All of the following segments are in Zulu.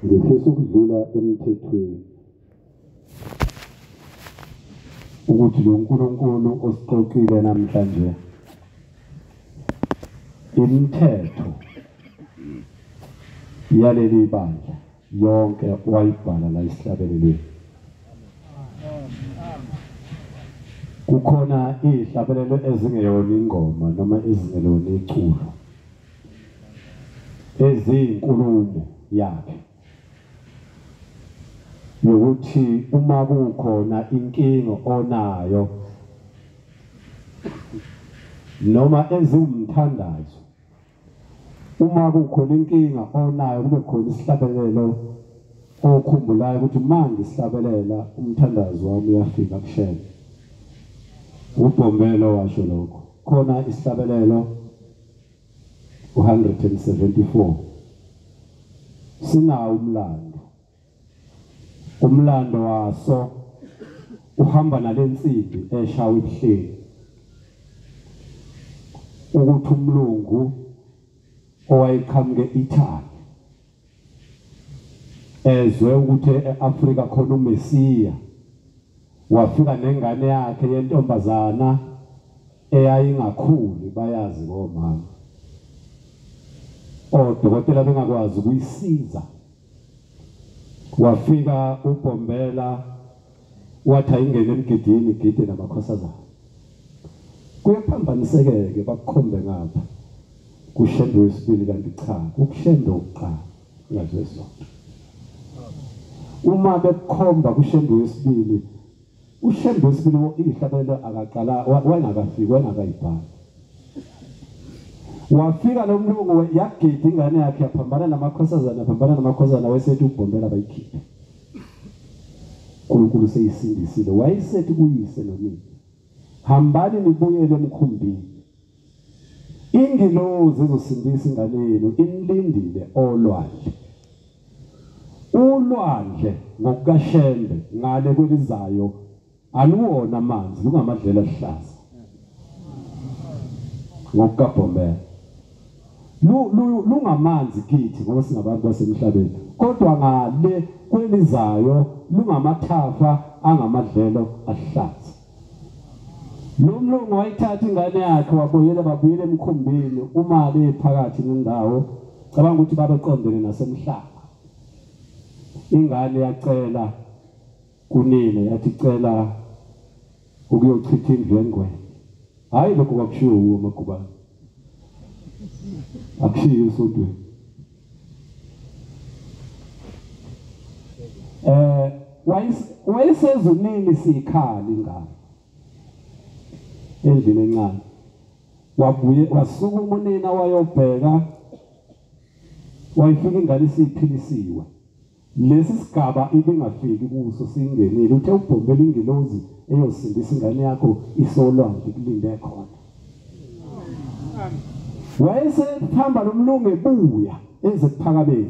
Ngifisa ukudlula emthethweni ukuthi lo nkulunkulu osixoxile namhlanje imithetho yaleli bandla yonke wayibhala la esihlabelelweni. Kukhona izihlabelelo ezingeyona ingoma noma ezingelona iculo, eziyinkulumo yakhe yokuthi uma kukhona inkinga onayo noma eziwumthandazo, uma kukhona inkinga onayo kube khona isihlabelelo okhumbulayo ukuthi manje isihlabelela umthandazo wami uyafika kushela. UBhombela washo lokho. Khona isihlabelelo u-174 sinawo umlando. Umlando waso uhamba nalensimbi eshawa ebuhleni, ukuthi umlungu owayeqhamuke eItaly ezwe ukuthi eAfrika khona uMesiya, wafika nengane yakhe yentombazana eyayingakhuli, bayazi ngomama, odokotela bengakwazi ukuyisiza. Wafika uBhombela wathi ayingene emgidini igide namakhosazana. Kuyaphambanisekeke bakukhombe ngapha kuShembe wesibili, kanti cha, kukuShembe wokuqala ngazwesonto. Uma bekukhomba kuShembe wesibili, uShembe wesibili ihlabelo akaqala, wayengakafiki, wayengakayibhali. Wafika lo mlungu yagida ingane yakhe yaphambana namakhosazana, yaphambana namakhosazana, wayesethi uBhombela bayikhiphe. uNkulunkulu seyisindisile. Wayesethi kuyise nonina, hambani nibuyele emkhumbini, ingilozi ezosindisa ingane yenu inilindile olwandle. Ulwandle ngokukaShembe ngale kwelizayo aluwona amanzi, lungamadlela aluhlaza ngokukaBhombela. Lungamanzi kithi ngoba singabantu basemhlabeni, kodwa ngale kwelizayo lungamathafa angamadlelo aluhlaza. Lo mlungu wayithatha ingane yakhe wabuyela, babuyela emkhumbini, uma le phakathi nendawo, cabanga ukuthi babeqondene nasemhlaba. Ingane yacela kunina, yathi cela ukuyochitha indlu engwenya. Hayi, lokho kwakushiwo uwo Magubane, akushiwo esontweni. Wayesezunini sikhali ingane endlini encane. Wabuye wasukuma unina wayobheka, wayifika ingane isiphilisiwe. Lesi sigaba ibingafiki kuso singenile. Uthe uBhombela ingilozi eyosindisa ingane yakho isolwandle kulinde khona. Wayesehamba lo mlungu ebuya eze kuphakameni,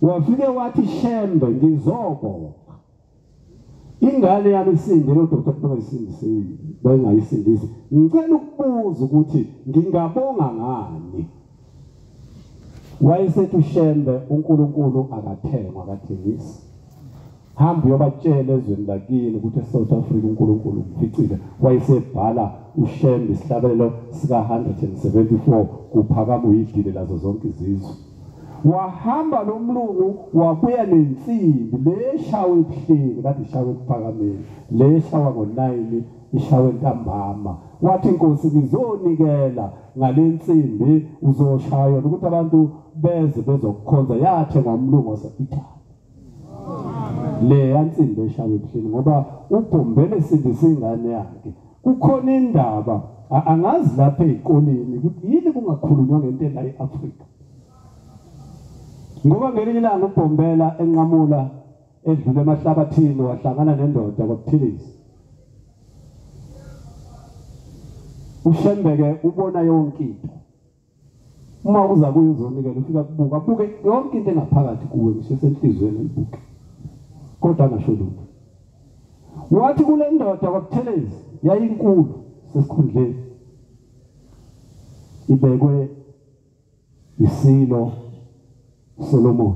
wafike wathi Shembe ngizobonga ingane yami isindile, odokotela bengayisindisi, bengayisindisi. Ngicela ukubuza ukuthi ngingabonga ngani? Wayesethi uShembe uNkulunkulu akathengwa, akathengisi. Hamba uyobatshela ezweni lakini ukuthi eSouth Africa uNkulunkulu umficile. Wayesebhala uShembe isihlabelelo sika 174 kuphakama uyidile lazo zonke izizwe. Wahamba lo mlungu wabuya nensimbi le shawe ebuhleni, kade ishawe ekuphakameni, le shawa ngo9 ishawe ntambama. Wathi inkosi ngizonikela ngale nsimbi, uzoshaya ukuthi abantu beze bezokukhonza. Yathengwa umlungu wase-Italy le yansimbi eshawe ebuhleni, ngoba uBhombela esindisa ingane yakhe. Kukhona indaba angazi lapha ezikoleni ukuthi yini kungakhulunywa ngento ela eAfrika, ngoba ngelinye ilanga uBhombela enqamula edlule emahlabathini wahlangana nendoda kwaButhilisi. uShembeke ubona yonke into. Uma uza kuye uzonikela, ufika kubuka, abuke yonke into engaphakathi kuwe, ngisho esenhliziyweni ayibuke, kodwa angasho lutho. Wathi kule ndoda kwaButhelezi, yayinkulu sesikhundleni, ibekwe isilo Solomon.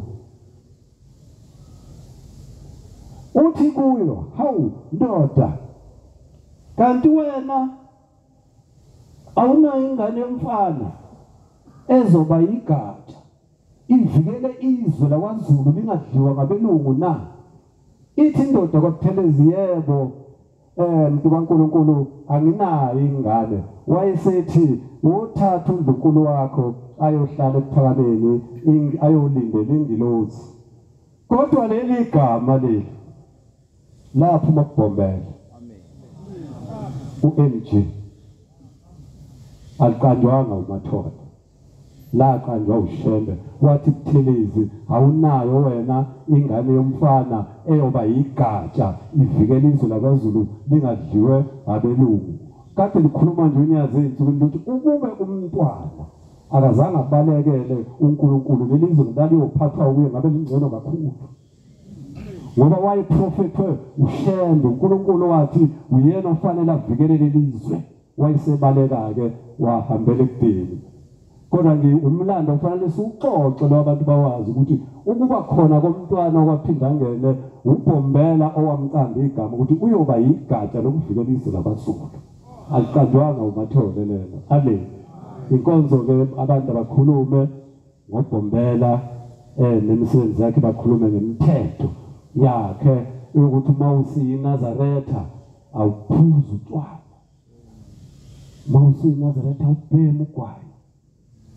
Uthi kuyo, hawu ndoda, kanti wena awunayo ingane yomfana ezoba yigatsha ivikele izwe lakwaZulu lingadliwa ngabelungu na? Ithi indoda kwaButhelezi, yebo mntu kaNkulunkulu, anginayo ingane. Wayesethi wothatha uNdlunkulu wakho ayohlala ekuphakameni, ayolindela ingilosi. Kodwa leli gama leli laphuma kuBhombela uMG, aliqanjwanga uMathole, laqanjwa uShembe. Wathi Buthelezi, awunayo wena ingane yomfana eyoba yigatsha ivikele izwe lakwaZulu lingadliwe abelungu. Kade likhuluma nje uNyazi ey'nsukwini ukuthi ukube umntwana akazange abalekele uNkulunkulu, leli zwe laliyophathwa kuye ngabe lingcono kakhulu, ngoba wayeprofethwe uShembe. uNkulunkulu wathi uyena ofanele avikele leli zwe, wayesebaleka-ke wahambela ekudeni. Kodwa nje umlando kufanele siwuxoxe lo, abantu bawazi ukuthi ukuba khona komntwana okwaPhindangene uBhombela owamqamba igama ukuthi uyoba yigatsha lokuvikela izwe lakwaZulu. Aliqanjwanga uMathole lelo. Amen. Inkonzo-ke abantu abakhulume ngoBhombela nemisebenzi yakhe, bakhulume ngemithetho yakhe yokuthi uma usiyiNazaretha awuphuzi utshwala, uma usiyiNazaretha awubhemi ugwayi.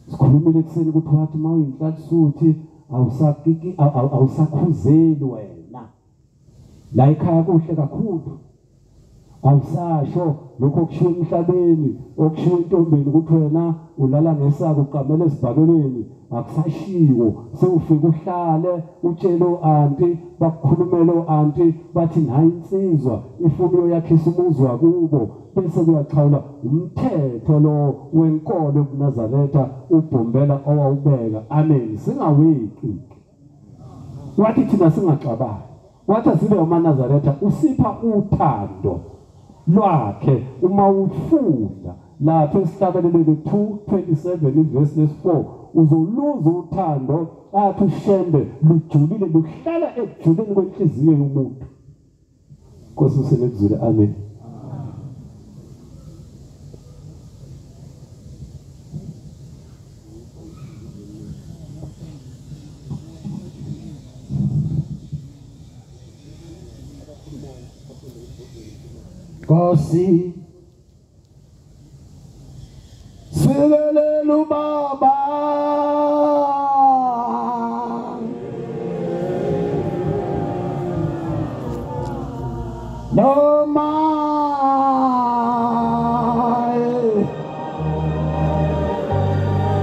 Sikhulumile ekuseni ukuthi wathi uma uyinhlalisuthi awusakhuzeli wena la ekhaya kuhle kakhulu, awusasho lokho okushiwo emhlabeni, okushiwo entombeni ukuthi wena ulala ngesaka uqamele esibhakeleni, akusashiwo. Sewufika uhlale utshele o-anti, bakukhulumele o-anti, bathi nayi insizwa ifuna uyoyakhisa umuzi wakubo, bese kuyaxhawula. Umthetho lo wenkolo yobuNazaretha uBhombela owawubeka. Amen. Singaweqi. Wathi thina singaxabani, wathi asibe amaNazaretha. Usipha uthando lwakhe uma ufunda lapha esihlabelelweni 227 ivesi lesi-4, uzoluza uthando athi uShembe lujulile, luhlala ekujuleni kwenhliziyo yomuntu. Nkosi usenekuzule. Amen. Nkosi sikelela ubaba, noma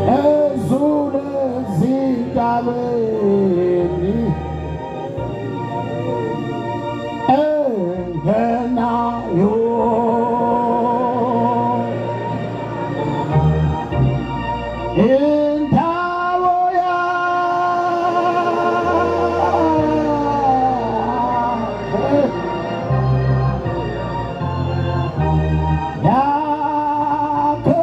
ezule ezintabeni engenayo indawo yakhe yakhe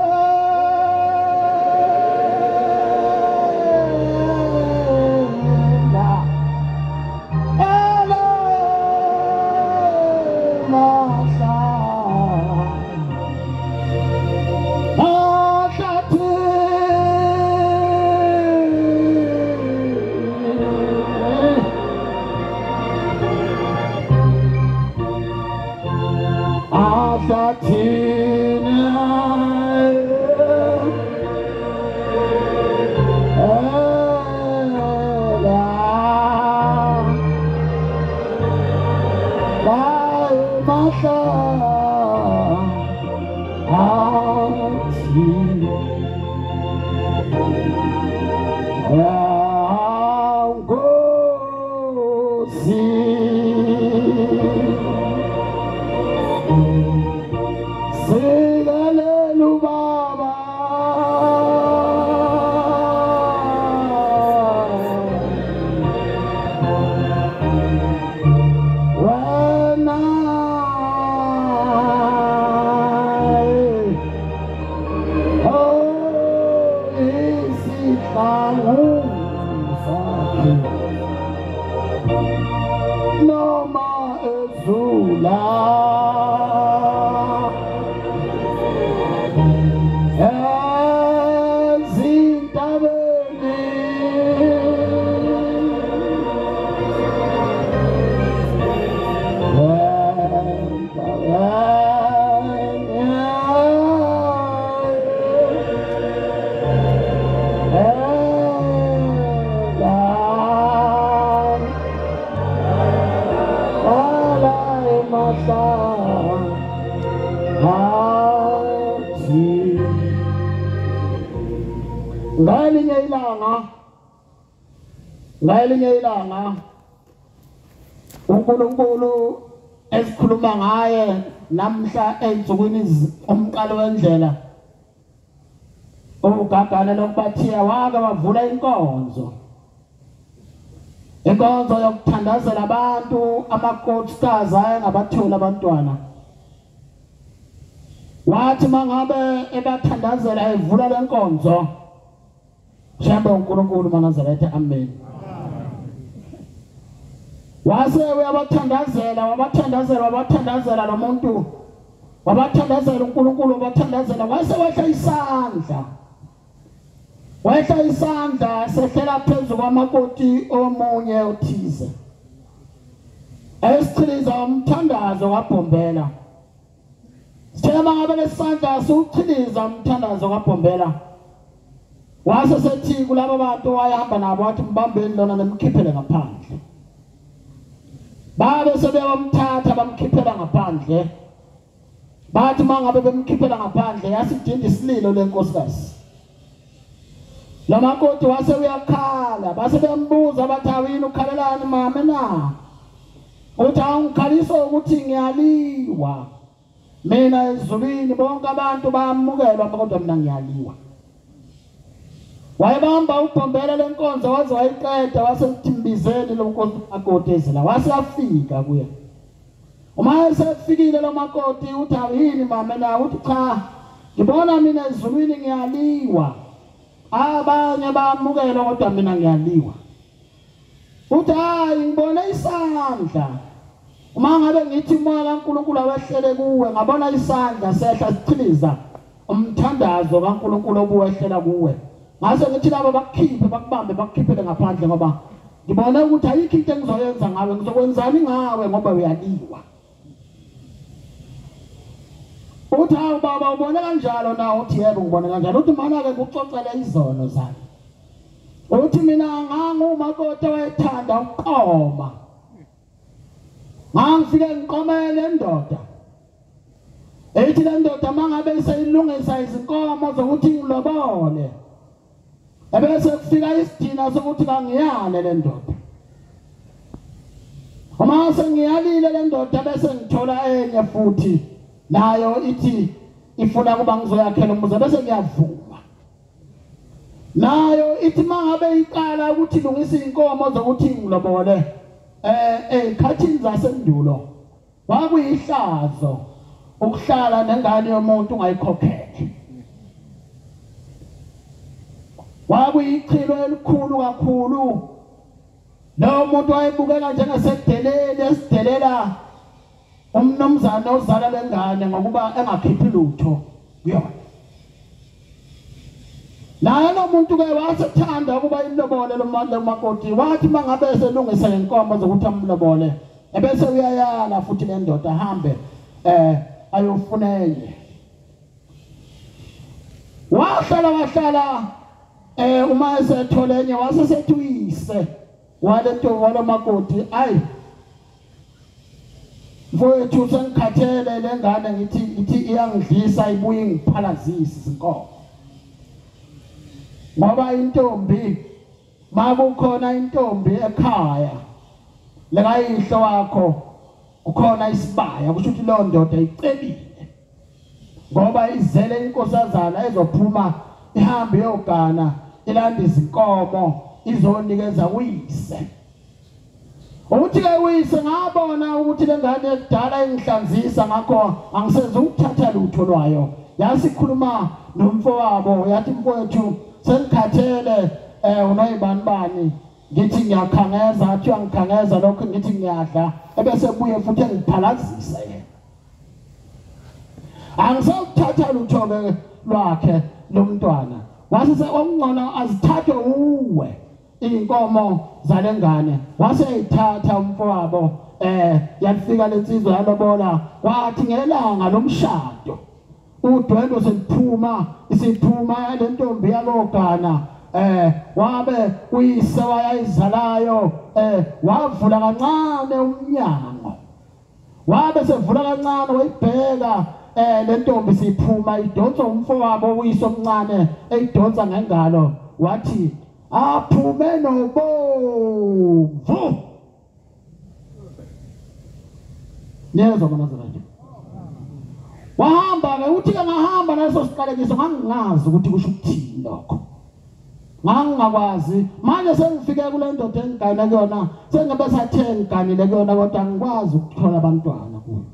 la ezintabeni Ngalinye ilanga uNkulunkulu esikhuluma ngaye namhla ensukwini umqalo wendlela ugagane lokubathiya wake wavula inkonzo yokuthandazela abantu amakhosikazi ayengabatholi abantwana. Wathi mangabe ebathandazela evula lenkonzo Shembe uNkulunkulu maNazaretha, amen. Wase uyabathandazela wabathandazela wabathandazela lo muntu wabathandazela uNkulunkulu wabathandazela wase wehla isandla sehlela phezu kwamakoti omunye othize esichiliza umthandazo kaBhombela. Sithela mangabe lesandla siwuchiliza umthandazo kaBhombela wase sethi kulabo bantu wayehamba nabo wathi mbambeni lona nemkhiphele ngaphandle. Babe sebeyamthatha bamkhiphela ngaphandle. Bathi mangabe bemkhiphela ngaphandle yasidinda isililo lenkosikazi. Lamakoti wase uyakhala base bembuza bathi awini ukhalelani mama na? Uthi angikhaliswa ukuthi ngiyaliwa. Mina ezulwini bonke abantu bayamukelwa kodwa mina ngiyaliwa. Wayebamba uBhombela lenkonzo waze wayiqeda wase mbizeni lo makoti ezila wase afika kuye. Uma esefikile lo makoti uthi awini mama na? Uthi cha ngibona mina ezulwini ngiyaliwa. Abanye bamukelwa kodwa mina ngiyaliwa. Uthi hayi ngibona isandla. Uma ngabe ngithi umoya kaNkulunkulu awehlele kuwe ngabona isandla sehla sichiliza umthandazo kaNkulunkulu obuwehlela kuwe. Ngase ngithi labo bakukhiphe bakubambe bakukhiphele ngaphandle ngoba ngibona ukuthi ayikho into engizoyenza ngawe, ngizokwenzani ngawe ngoba uyaliwa. Uthi hawu baba ubone kanjalo na? Uthi yebo ngibone kanjalo. Uthi mana ke kuxoxele izono zami. Uthi mina ngangumakoti wayethanda ukuqoma. Ngangifike ngiqomele indoda. Ethi le ndoda mangabe iseyilungisa izinkomo zokuthi ngilobole. Ebese kufika isidina sokuthi kangiyale le ndoda. Uma sengiyalile le ndoda bese ngithola enye futhi nayo ithi ifuna kuba ngizoyakhela umuzi bese ngiyavuma. Nayo ithi mangabe iqala ukuthi lungisa inkomo zokuthi ngilobole ezikhathini zasendulo kwakuyihlazo ukuhlala nengane yomuntu ungayikhokhele. Kwakuyichilo elikhulu kakhulu. Lo muntu wayebukeka njengesedeleli esidelela umnumzane ozala lengane ngokuba engakhiphi lutho kuyona. Naye lo muntu ke wasethanda ukuba imlobole lo makoti. Wathi mangabe eselungisa inkomo zokuthi amlobole ebese uyayala futhi le ndoda ahambe ayofuna enye. Wahlala uma esethole enye wase sethi uyise walento walomakoti ayi mfowethu sengikhathele lengane ngithi ithi iyangidlisa ibuye ingiphalazise izinkomo. Ngoba intombi makukhona intombi ekhaya lekayihlo wakho kukhona isibaya kusho ukuthi leyo ndoda icebile ngoba izele inkosazana ezophuma ihambe yogana ilanda izinkomo izonikeza uyise. Uthi ke uyise ngabona ukuthi lengane ekudala ingihlanzisa ngakho angisenze ukuthatha lutho lwayo. Yasikhuluma nomfowabo yathi mfowethu sengikhathele unoyibani bani Ngithi ngiyakhangeza, athi uyangikhangeza lokho, ngithi ngiyadla, ebese buye futhi engiphalazisa yena. Angisawuthatha lutho-ke lwakhe lo mntwana. Wase sekungcono azithathwe uwe iy'nkomo zalengane. Wase eyithatha umfowabo, yalifika lensizwa yalobola. Kwathi ngelanga lomshado udwendwe seliphuma, isiphuma le ntombi yakogana, wabe uyise wayayizalayo, wavula kancane umnyango. Wabe sevula kancane wayibheka le ntombi siphuma idonsa umfowabo uyise omncane, eyidonsa ngengalo. Wathi aphume nobomvu. Niyezwa maNazaretha? Wahamba ke, uthi ke ngahamba naleso siqalekiso, ngangingazi ukuthi kusho ukuthini lokho, ngangingakwazi. Manje sengifike kule ndoda engigane kuyona, sengibe sathe ngiganile kuyona, kodwa angikwazi ukuthola abantwana kuyo.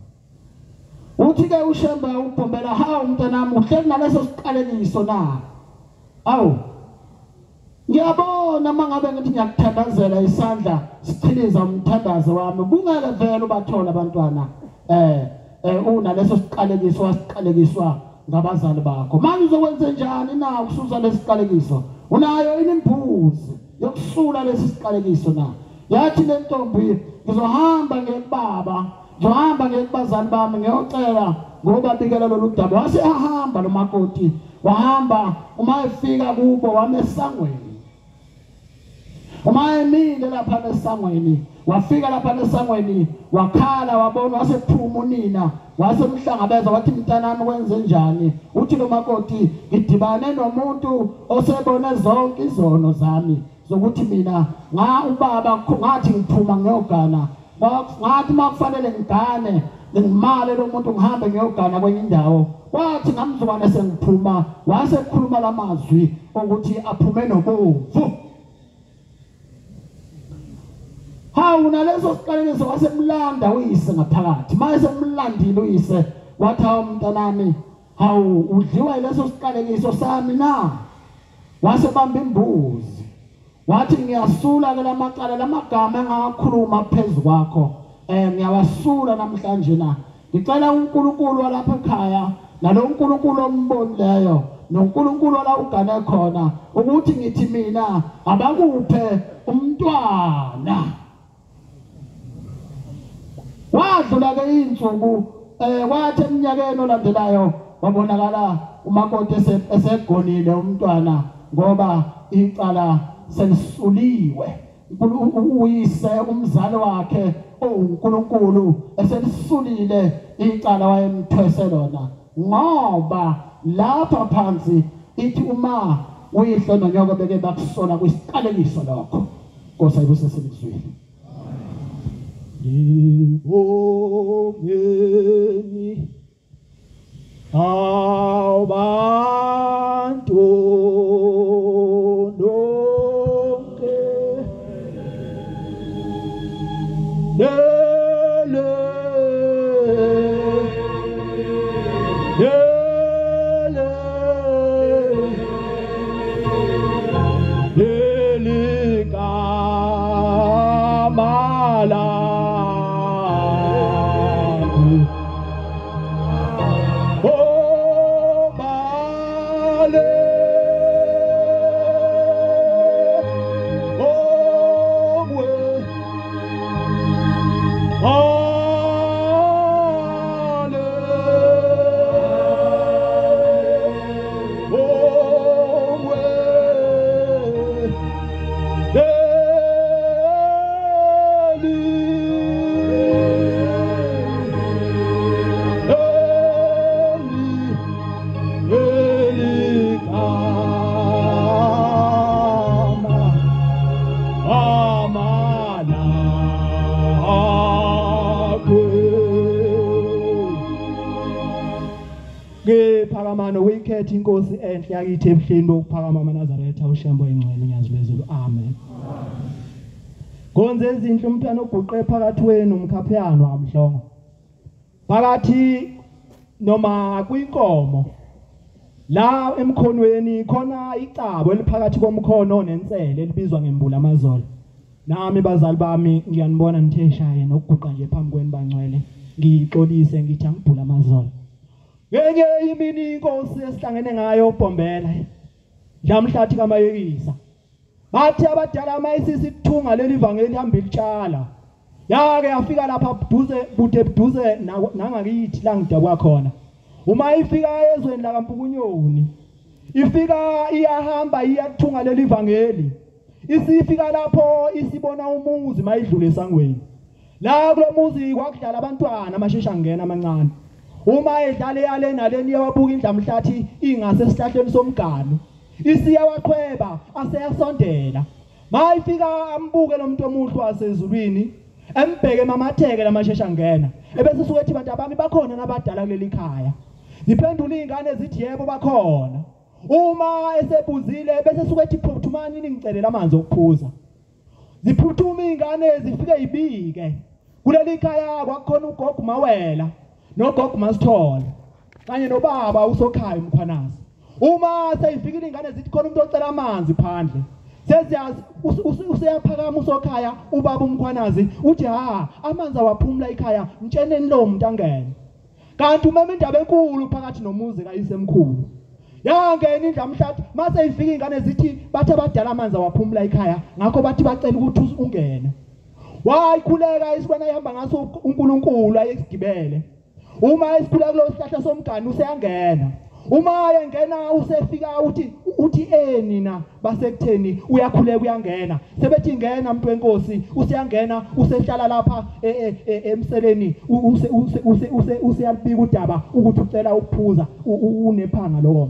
Uthi ke uShembe ubhombela, hawu mntanami, uhleli naleso siqalekiso na? Awu, ngiyabona mangabe ngithi ngiyakuthandazela isandla sichiliza umthandazo wami, kungeke vele ubathola abantwana unaleso siqalekiso wasiqalekiswa ngabazali bakho. Manje uzokwenza njani na ukususa lesi siqalekiso? Unayo imbuzi yokusula lesi siqalekiso na? Yathi le ntombi, ngizohamba ngekubaba, ngizohamba ngekubazali bami, ngiyocela ngobabikela lolu daba. Wase ahamba lo makoti, wahamba. Uma efika kubo wame esangweni. Uma emile lapha esangweni, wafika lapha esangweni, wakhala, wabona, wasephuma unina, wasemhlangabeza, wathi mntanami kwenze njani? Uthi lo makoti, ngidibane nomuntu osebone zonke izono zami zokuthi mina nga ubaba ngathi ngiphuma ngiyogana, ngathi makufanele ngigane ngimale lo muntu ngihambe ngiyogana kwenye indawo. Wathi ngamzukwane sengiphuma, wasekhuluma lamazwi ukuthi aphume nobomvu. Hawu, naleso siqalekiso wasemlanda uyise ngaphakathi. Manje semlandile uyise, wathi hawu mntanami, hawu udliwa leso siqalekiso sami na? Wasebamba imbuzi, wathi ngiyasula ke lamacala, lamagama engawakhuluma phezu kwakho, ngiyawasula namhlanje na. Ngicela uNkulunkulu walapha ekhaya nalo uNkulunkulu ombonileyo noNkulunkulu la ugane khona ukuthi ngithi mina abakuphe umntwana. Wadlula ke insuku, wathi eminyakeni olandelayo wabonakala umakoti esegonile umntwana, ngoba icala selisuliwe. Uyise umzali wakhe uNkulunkulu eselisulile icala wayemthwese lona, ngoba lapha phansi ithi uma uyihlo nonyoko beke bakusola kwisiqalekiso lokho. Nkosi ayibusise nikuzwile. Ngibongeni abantu nonke, lele lele lele kamala. Inkosi enhle yakithi ebuhleni bokuphakama amaNazaretha uShembe oyingcwele uNyazi lwezulu. Amen. Konze ezinhle umntwana oguqe phakathi wenu umkhapheyano amhlongo phakathi noma kwinkomo la emkhonweni khona icabo eliphakathi komkhono nensele elibizwa ngembula amazolo. Nami bazali bami ngiyanibona nithe shaye nokuguqa nje phambi kwenu bangcwele, ngixolise ngithi angibhula amazolo. Ngenye imini inkosi esihlangene ngayo uBhombela Ndlamhlathi kaMayekisa, bathi abadala mayisisi ithunga leli vangeli hamba ilitshala, yake yafika lapha buduze bude buduze nangakithi la ngidabuka khona. Uma ifika ezweni lakaMpukunyoni, ifika iyahamba iyathunga leli vangeli, isifika lapho isibona umuzi mayidlule esangweni. La kulomuzi kwakudlala abantwana amashesha ngena amancane. Uma edlala yale naleni yawabuka indlamhlathi ingase esihlahleni somganu, isiyawaqhweba aseyasondela. Mayifika ambuke lo muntu omuhle wasezulwini, embheke mamatheke lamashesha ngena, ebese suke ethi bantu abami bakhona nabadala kuleli khaya. Ziphendula izingane zithi yebo bakhona. Uma esebuzile bese suke ethi phuthumani ningicelela amanzi okuphuza. Ziphuthuma izingane zifike ibike. Kuleli khaya kwakukhona ugogo Mawela nogogo Masithole kanye nobaba uSokhaya uMkhwanazi. Uma seyifikile ingane zithi khona umuntu ocela amanzi phandle, seziyazi useyaphakama uSokhaya ubaba uMkhwanazi uthi ha amanzi awaphumula ekhaya, mtsheneni lo muntu angene. Kanti umema indaba enkulu phakathi nomuzi kayisemkhulu. Yangena indlamhlathi mase ifika ingane zithi bathi abadala amanzi awaphumula ekhaya, ngakho bathi bacela ukuthi ungene. Wayikhuleka isibona ihamba ngaso uNkulunkulu ayesigibele. Uma esikhula kulo sihlahla somganu useyangena. Uma engena usefika uthi nina basekutheni uyakhuleka uyangena. Sebethi ngena muntu wenkosi useyangena usehlala lapha emseleni useyalibika udaba ukuthi ucela ukuphuza unephanga lokho.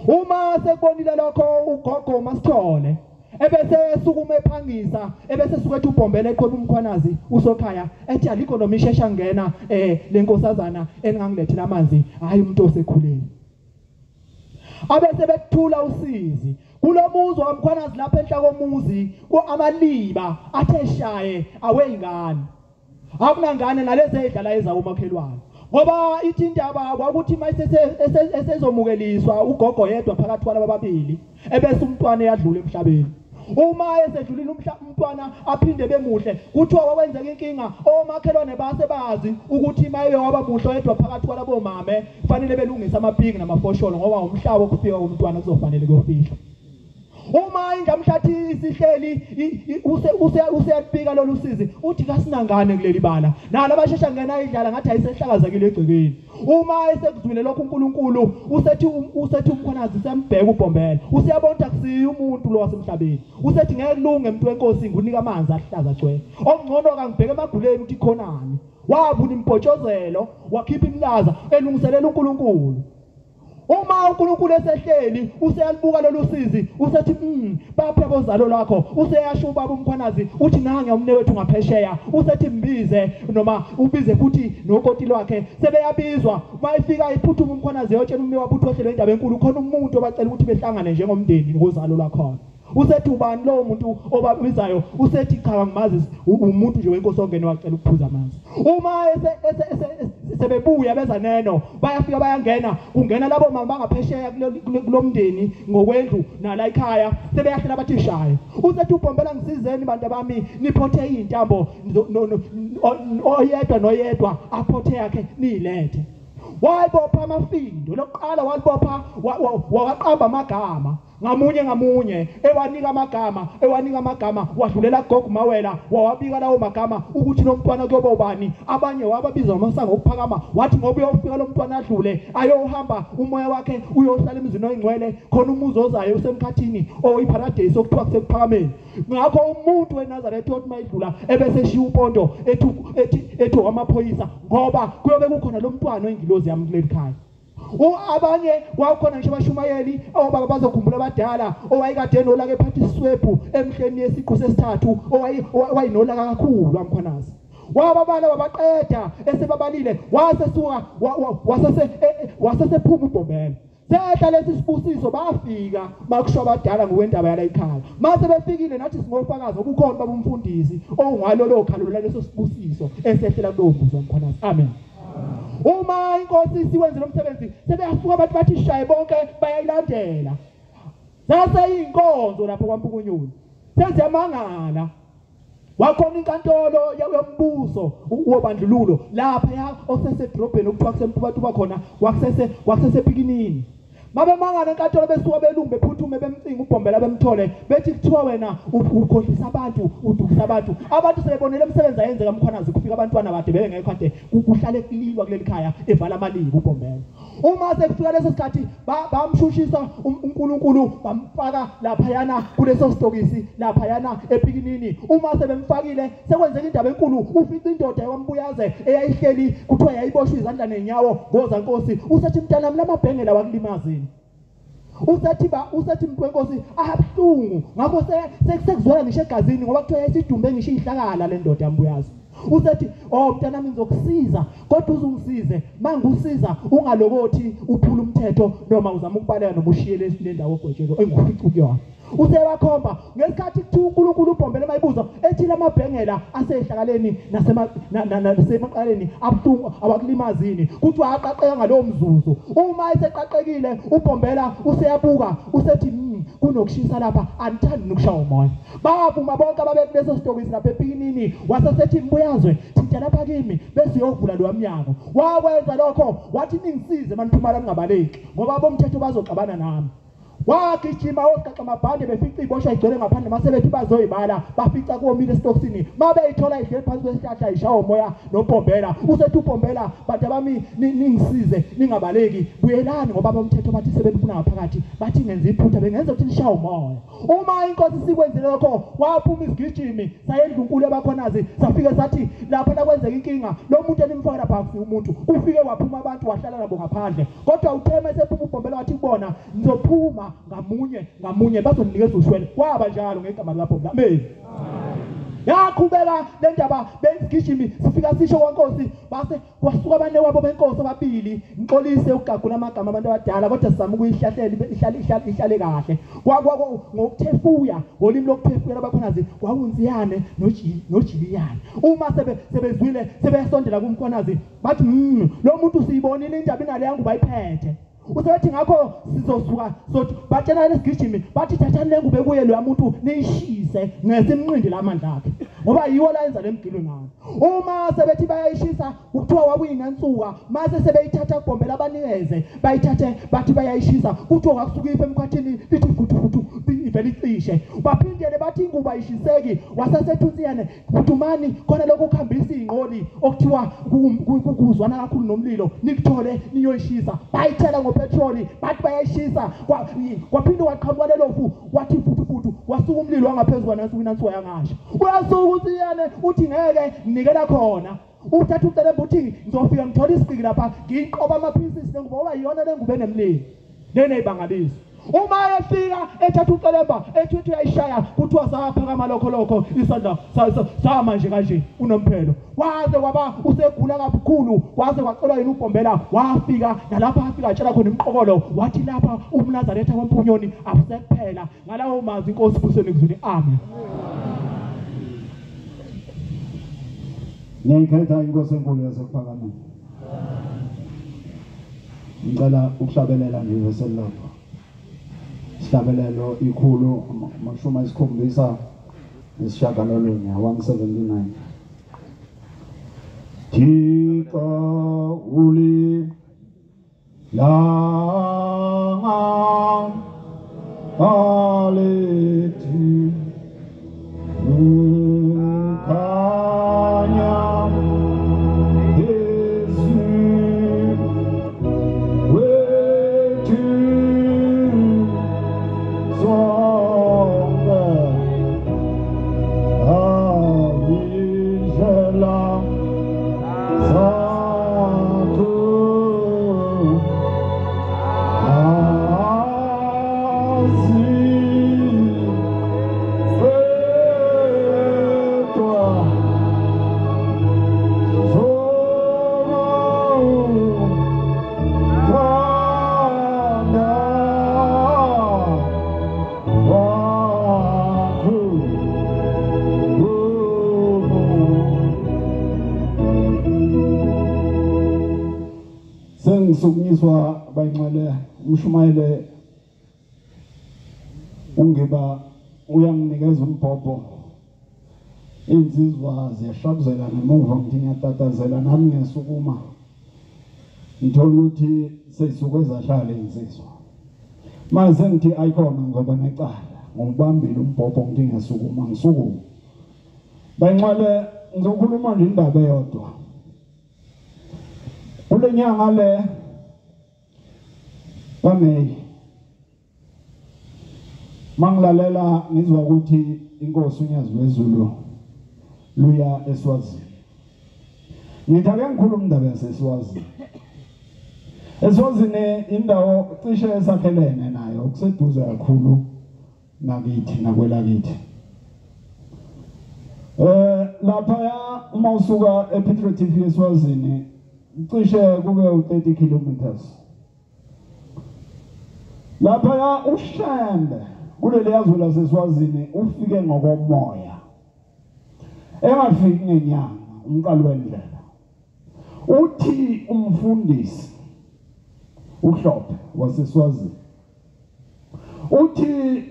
Uma sekubonile lokho ugogo Masithole ebese esukuma ephangisa, ebese suke ethi uBhombela eqhweba uMkhwanazi uSokhaya ethi alikho noma ishesha ngena lenkosazana engangilethela amanzi, hayi umuntu osekhuleni. Abese bekuthula usizi kulomuzi waMkhwanazi lapha enhla komuzi amaliba athe shaye aweyingane, akunangane nalezi ezidlala ezawo umakhelwane. Ngoba ithi indaba kwakuthi mayisesezomukeliswa ugogo yedwa phakathi kwalaba babili, ebese umntwana eyadlula emhlabeni. Uma esedlulile umntwana aphinde bemuhle, kuthiwa kwakwenzeka inkinga omakhelwane base bazi ukuthi maye waba muhle oyedwa phakathi kwalabo mame kufanele belungise amapiki namafosholo, ngoba umhlaba wokufika komntwana kuzofanele kuyofihlwa. Uma indlamhlathi isihleli useyalibika lolu sizi uthi kasinangane kuleli bala, nalo abashesha ngena idlala ngathi ayisehlakazekile egcekeni. Uma esekuzwile lokhu uNkulunkulu usethi uMkhwanazi sembheka uBhombela, useyabona ukuthi akusiyo umuntu lo wasemhlabeni. Usethi ngeke kulunge umuntu wenkosi ngunika amanzi ahlaza cwe, okungcono kangibheke emaguleni ukuthi khonani. Wavula impotshozelo wakhipha imlaza elungiselela uNkulunkulu. Uma uNkulunkulu esehleli useyalibuka lolu sizi usethi baphe abozalo lwakho. Useyasho ubaba uMkhwanazi uthi nange umne wethu ngaphesheya, usethi mbize noma ubize futhi nokoti lwakhe. Sebeyabizwa mayifika iphuthuma uMkhwanazi yotshela umne wabo uthi wehlelwe indaba enkulu, khona umuntu obacela ukuthi behlangane njengomndeni ngozalo lwakhona. Usethi ubani lowo muntu obabizayo? Usethi cha ngimazi, umuntu nje wenkosi ongene wacela ukuphuza amanzi. Uma sebebuya beza neno bayafika bayangena, kungena labo mama bangaphesheya kulomndeni ngokwendlu nala ekhaya, sebeyahlela bathi shaye. Usethi uBhombela ngisizeni bantu abami, niphothe izintambo oyedwa noyedwa aphothe yakhe niyilethe. Wayibopha amafindo lokuqala, walibopha waqamba amagama ngamunye ngamunye, ewanika amagama, ewanika amagama, wadlulela gogo Mawela wawabika lawo magama ukuthi lo mntwana kuyoba ubani. Abanye wababiza ngamasango okuphakama, wathi ngoba uyofika lo mntwana adlule ayohamba umoya wakhe uyohlala emzini oyingcwele, khona umuzi ozayo usemkhathini oyiparadise okuthiwa kusekuphakameni. Ngakho umuntu weNazaretha othi mayidlula ebese eshiya upondo ethi amaphoyisa, ngoba kuyobe kukhona lo mntwana oyingilozi yami kuleli khaya. Abanye kwakhona ngisho abashumayeli obaba bazokhumbula abadala owayekade nolaka ephatha iswebhu emhleni yesiqu sesithathu, owayinolaka kakhulu aMkhwanazi. Wababala wabaqeda, esebabalile wasesuka wasesephuma uBhombela. Sehla lesi sibusiso, bafika bakusho abadala ngokwendaba yala ekhaya. Mase befikile nathi singofakazi obukhona babumfundisi ongwalolo khalo leso sibusiso esehlela kulowo muzi waMkhwanazi. Amen. Uma inkosi isiwenze lo msebenzi sebeyasuka abantu bathi shaye bonke bayayilandela. Sase inkonzo lapho kwaMpukunyoni. Seziyamangala. Wakhona inkantolo yombuso wobandlululo lapha osesedrobheni okuthiwa kuseMtubatuba khona, kwakusesepikinini. Babemangala enkantolo besuka belungu bephuthume bemcinga uBhombela bemthole bethi kuthiwa wena ukhohlisa abantu, udukisa abantu. Abantu sebebonele umsebenzi ayenzeka Mkhwanazi, kufika abantwana kade bengekho kade kuhlale kulilwa kuleli khaya evala amaliki uBhombela. Uma sekufika leso sikhathi bamshushisa uNkulunkulu, bamfaka laphayana kuleso sitokisi laphayana epikinini. Uma sebemfakile sekwenzeka indaba enkulu, ufica indoda yakwambuyaze eyayihleli kuthiwa yayiboshwe izandla nenyawo ngozankosi. Usethi mntanami lamabhengela wakulimazini. Usethi usethi mntu wenkosi abuhlungu, ngakho sekuzwela ngisho egazini ngoba kuthiwa yayisidumbe ngisho ihlakala le ndoda yambuyaze. Usethi oh mntanami ngizokusiza, kodwa uzungisize mangusiza ungalokothi uphula umthetho noma uzama ukubaleka noma ushiye le ndawo ogwetshelo engufica kuyona. Useyakhomba ngesikhathi kuthiwa uNkulunkulu uBhombela mayibuza ethi lamabhengela asehlakaleni nasemaqaleni abuhlungu awakulimazini, kuthiwa aqaqeka ngalowo mzuzu. Uma eseqaqekile uBhombela useyabuka usethi kunokushisa lapha, anithandi nokushaya umoya. Bavuma bonke ababekuleso sitokisi lapha epikinini. Wasesethi mbuyazwe thinta lapha kimi bese uyovula lo mnyango. Wakwenza lokho wathi ningisize maniphuma la ningabaleki ngoba abomthetho bazoxabana nami. Wagijima osigaxa amabhande befica iboshwa igcwele ngaphandle, masebethi bazoyibala bafica kuwomile esitokisini. Mabeyithola ihleli phansi kwesihlahla ishawa umoya noBhombela. Usethi uBhombela bantu bami ningisize ningabaleki, buyelani ngoba abomthetho bathi sebefuna ngaphakathi, bathi ngenza iphutha bengenza ukuthi nishawe umoya. Uma inkosi sikwenzile lokho waphuma isigijimi sayendlunkulu ebakhonazi, safike sathi lapha nakwenzeka inkinga lo muntu enimfaka lapha akusiyo umuntu. Ufike waphuma abantu wahlala nabo ngaphandle, kodwa uthema esephuma uBhombela wathi kubona nizophuma ngamunye ngamunye bazoninikeza ushwele. Kwaba njalo ngegama likaBhombela. Amen. Yaqhubeka le ndaba besigijimi sifika sisho kwankosi, base kwasuka abane wabo benkosi ababili. Ngixolise ukugagula amagama abantu abadala, kodwa sizama ukuyihlahlela ihlale kahle. Ngokuthefuya ngolimi lokuthefuya labakhonazi kwakunziyane noJiliyane. Uma sebezwile sebeyasondela kuMkhwanazi bathi lo muntu siyibonile indaba inale yangu bayiphethe. Usethi ngakho sizosuka sothi batshela lesigijimi bathi thathani le ngubo ekuye lo muntu niyishise ngesimnqindi lamandla akhe ngoba yiwo la yenza lemgilo ngawo. Uma sebethi bayayishisa kuthiwa kwakuyinansuka, mase sebeyithatha kuBhombela abanikeze bayithathe bathi bayayishisa, kuthiwa kwakusuka ife emkhathini lithi futhu futhu ivele icishe. Baphindele bathi ingubo ayishiseki. Wasesethunsiyane phuthumani khona lokho kuhambisa inqoli okuthiwa kuzwana kakhulu nomlilo, nikuthole niyoyishisa. Bayithela ngopetroli bathi bayayishisa, kwaphinde waqhamuka lelofu wathi futhu futhu wasuka umlilo wangaphezulu kwanansuku inansuka yangasha. Uyasuka uSiyane uthi ngeke nikela khona. Uthatha ucelemba uthi ngizofika ngithola isiqiki lapha ngiqoba ama-pieces lengubo ngoba iyona lengubo enemlilo neneyibangaliso. Uma efika ethatha ucelemba ethi uthi uyayishaya, kuthiwa saphakama lokho lokho isandla sama nje kanje unomphelo. Waze kwaba usegula kakhulu, waze kwacelwa yena uBhombela. Wafika nalapha afika atshela khona imqokolo wathi lapha umNazaretha kwaMpunyoni akusekuphela. Ngalawo mazwi inkosi buseni kuzwini. Amen. Ngiyayikhetha inkosi enkulu yasekuphakameni. Ngicela ukuhlabelela ngivesi elilodwa. Isihlabelelo 179 179. Thixo uli langa alethi ukhanya Yesu wethu sonke ayindlela zathu Sengisukunyiswa bayingcwele umshumayele ungiba uyanginikeza umbhobho, insizwa ziyashabuzela ngemuva, ngithi ngiyatatazela nami ngiyasukuma, ngithola ukuthi seyisuke zahlala insizwa. Manje sengithi ayikhona ngizoba necala, ngibambile umbhobho ngithi ngiyasukuma, ngisukuma. Bayinxwele ngizokhuluma nje indaba eyodwa. Kule nyanga le kaMeyi mangilalela ngizwa ukuthi inkosi uNyazi lweZulu luya eSwazini. Ngithi ake ngikhulume indaba yaseSwazini. ESwazini indawo cishe esakhelene nayo, kuseduze kakhulu nakithi nakwelakithi. Lapha uma usuka ePiet Retief eSwazini cishe kube u30 kilometers. Lapha uShembe kuleli yazwe laseSwazini ufike ngokomoya, engafiki ngenyanga, umqali wendlela. Uthi umfundisi uHlophe waseSwazini uthi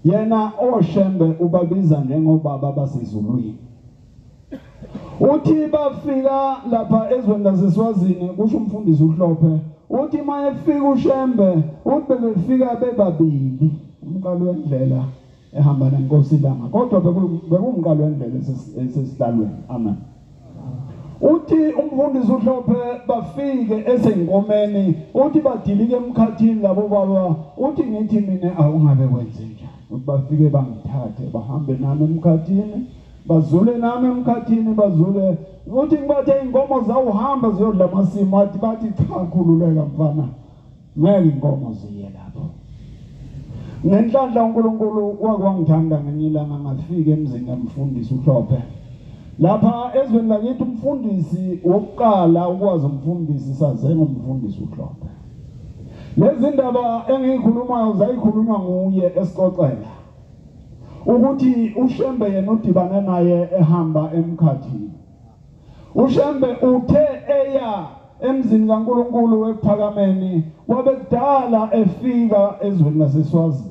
yena oShembe ubabiza njengobaba basezulwini. Uthi bafika lapha ezweni laseSwazini, kusho umfundisi uHlophe, uthi mayefika uShembe uthi bebefika bebabili, umqali wendlela ehamba nenkosi ilanga, kodwa bekumqali wendlela esesihlalweni. Amen. Uthi umfundisi uHlophe bafike eseyinkomeni, uthi badilike emkhathini labo baba, uthi ngithi mina awungabe kwenze njani, uthi bafike bangithathe bahambe nami emkhathini, bazule nami emkhathini, bazule. Uthi ngibathe inkomo zawuhamba ziyodla amasimu, athi bathi cha khululeka mfana, ngeke inkomo ziye lapho. Ngenhlanhla uNkulunkulu wakwangithanda ngenye ilanga ngafika emzini kamfundisi uHlophe. Lapha ezweni lakithi umfundisi wokuqala ukwazi umfundisi saze ngumfundisi uHlophe. Lezi ndaba engiyikhulumayo zayikhulunywa nguye esixoxela ukuthi uShembe yena udibane naye ehamba emkhathini. uShembe uthe eya emzini kaNkulunkulu ekuphakameni wabe kudala efika ezweni laseSwazini.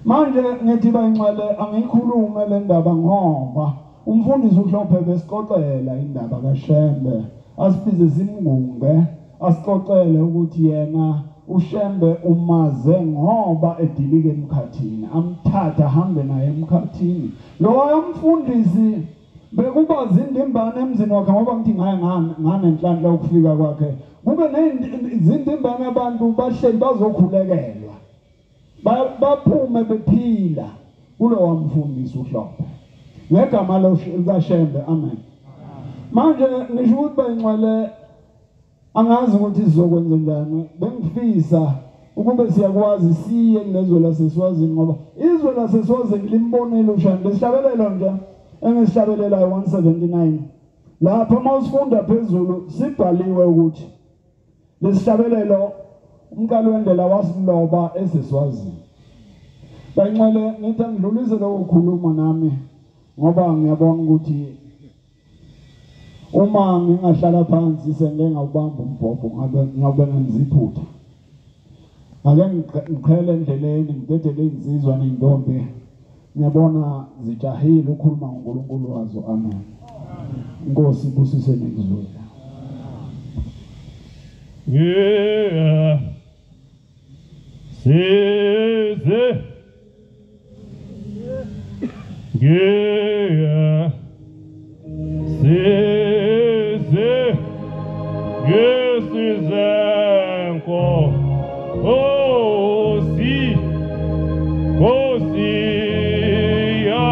Manje ngithi bayinxwele angiyikhulume le ndaba ngoba umfundisi uHlophe besixoxela indaba kaShembe, asibize simngunge, asixoxele ukuthi yena uShembe umaze ngoba edilike emkhathini, amthatha ahambe naye emkhathini. Lowo mfundisi bekuba zindimbane emzini wakhe, ngoba ngithi ngaye nganenhlanhla ukufika kwakhe, kube nezindimbane abantu bahleli bazokhulekelwa, baphume bephila kulowa mfundisi uHlophe ngegama likaShembe. Amen. Manje ngisho ukuthi bayinxwele angazi ukuthi sizokwenza njani, bengifisa ukube siyakwazi siye kulezwe laseSwazini, ngoba izwe laseSwazini limbonile uShembe. Sihlabelelo nje engisihlabelelayo 179 lapha mawusifunda phezulu sibhaliwe ukuthi lesihlabelelo umqali wendlela wasiloba eseSwazini. Bayinxwele ngithi angidlulise lokukhuluma nami ngoba ngiyabona ukuthi uma ngingahlala phansi sengeke ngawubamba umbhobho, ngabe ngabe ngenza iphutha. Ake ngiqhele endleleni ngidedele insizwa nezintombi, ngiyabona zijahile ukukhuluma ngoNkulunkulu wazo. Amen. Inkosi ibusise nikuzwile. Yeah. Size. Yeah. Size. Ngesizenko. Oh si. Kosi ya.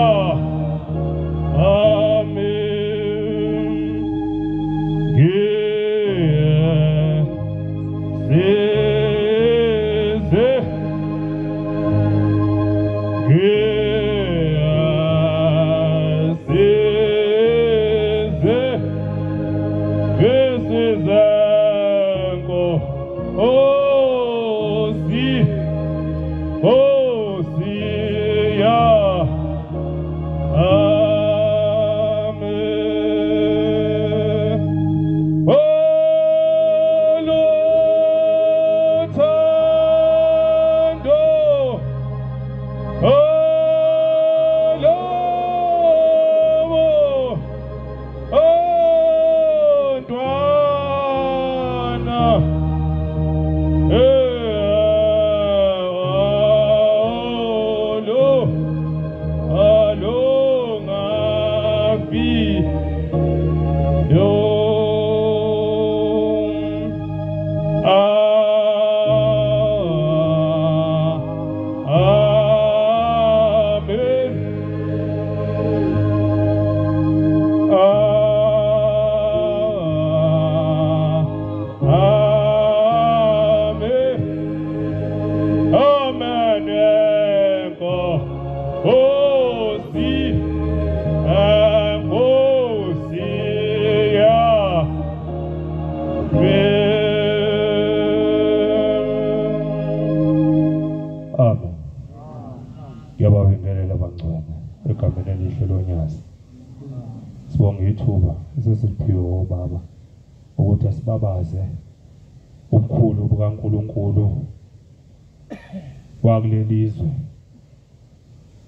Amen. Yeah. Size. Yeah. Ubukhulu bukaNkulunkulu wakulelizwe